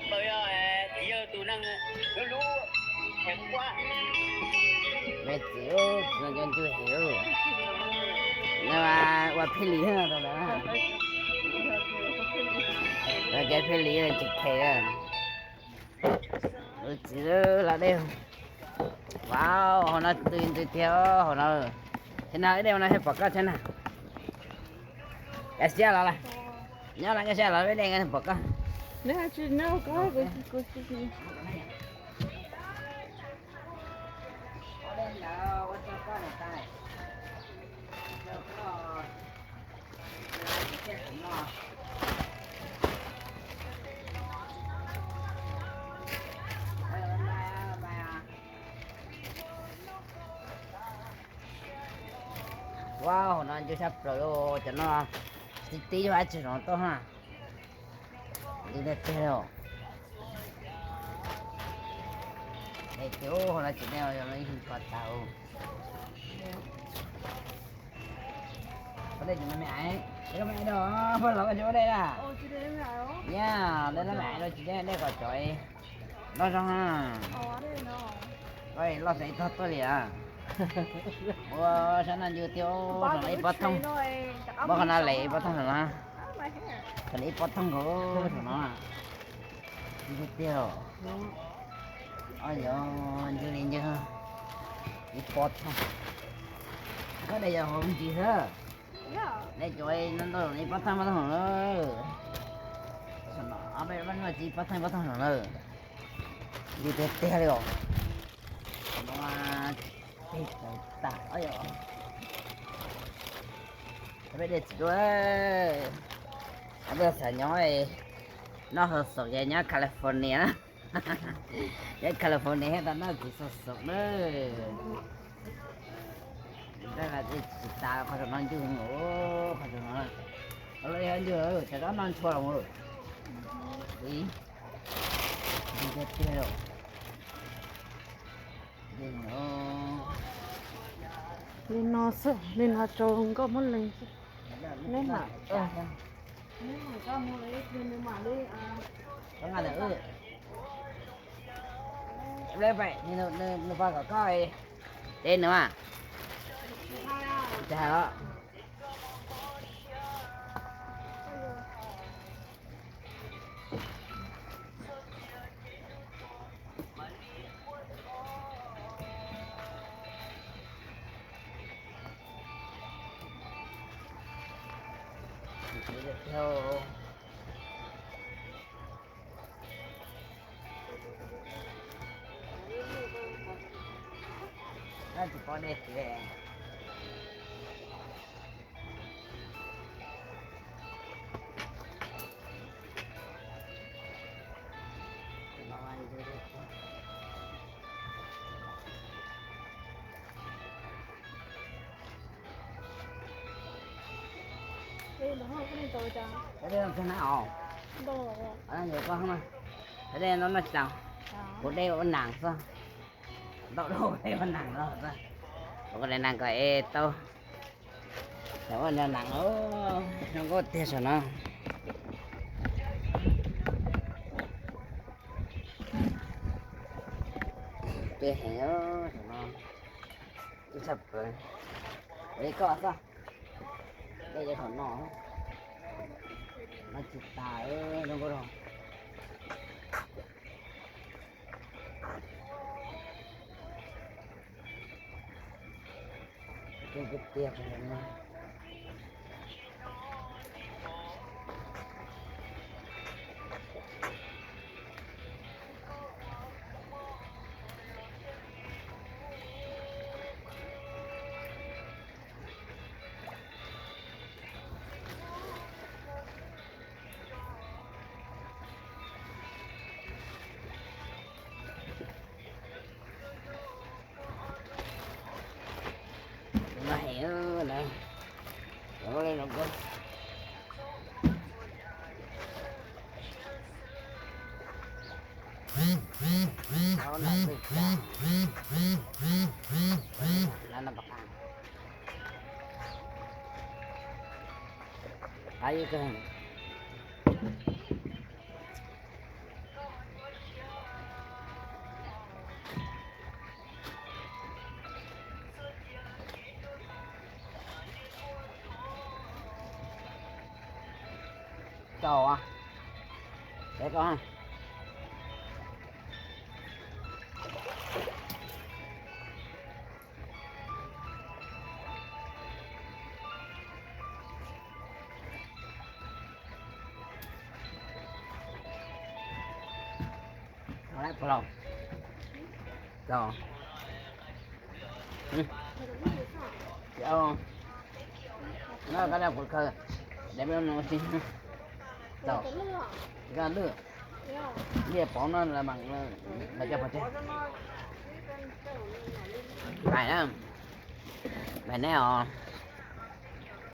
Txiv yawg tus neeg lub lub, me txiv, txiv no cov ncw heev. No ua phij lis rau ntawd, kev phij lis tsis khes. Txiv los dej. Wow, hauv no ntws ntws tiag hauv no. Thiab no ib dej no thiaj pom koj thiab na. Nkag siab los lawm. Nyob no nkag siab los ib dej pom koj. Wow, hauv no ncw tshaj plaws li, cov no tib tib yog dab tsi no tuaj ha. Ntws tiag tiag li. Es ces hauv no ces nej ib tug kho tau. Poj dej, me me aiv, poj los koj tsis poj dej na. Nyab, dej loj me aiv, dej tsis dej, dej kom cov loj zog. Loj xav ib tog tuaj li a. Ua sab no ncw tiag, ib pob thooj. Pob qhov no les ib pob thooj no. Qhov no ib pob thooj nkaus saum no. Ncw tiag. Ncw li ncw. Ib pob thooj. Koj dej yog hauv ntsis xwb. Dej cov no ntau, ib pob thooj pob thooj no. Saum no ob peb pab no tsis ib pob thooj pob thooj no na. Ncw tiag tiag li os. Saum no teg tawv tas os. Peb dej txiv duaj. Peb xav nyob noj hauv xom ces nyob California na. Nyob California thiaj tau noj txiv xom xom na. Tsis tas qhov saum no ncw, qhov saum no. Los yog ncw, tsam no noj ntshua los mus. Ntws tiag tiag li. Li no xwb, li no rau nkauj muab lees xwb. Neb mam, neb mam coj mus li, nws mam li. Nws pom kom koj, ces nws mas. Tsis hais os. Tsis pom dej tiag. Dej no noj tsis tas, kuv dej ua nas xwb. Ntau dej ua nas los xwb. Ua nas kom es tau. Ua nas, zoo nkauj tiag saum no. Peb heev saum no. Ib tshaj plaws. Ua li koj xwb. Dej qhov no, noj tsis tas, zoo nkauj rau. Tiag tiag. Mas heev na. Tau, es koj Liaj pov no, ais,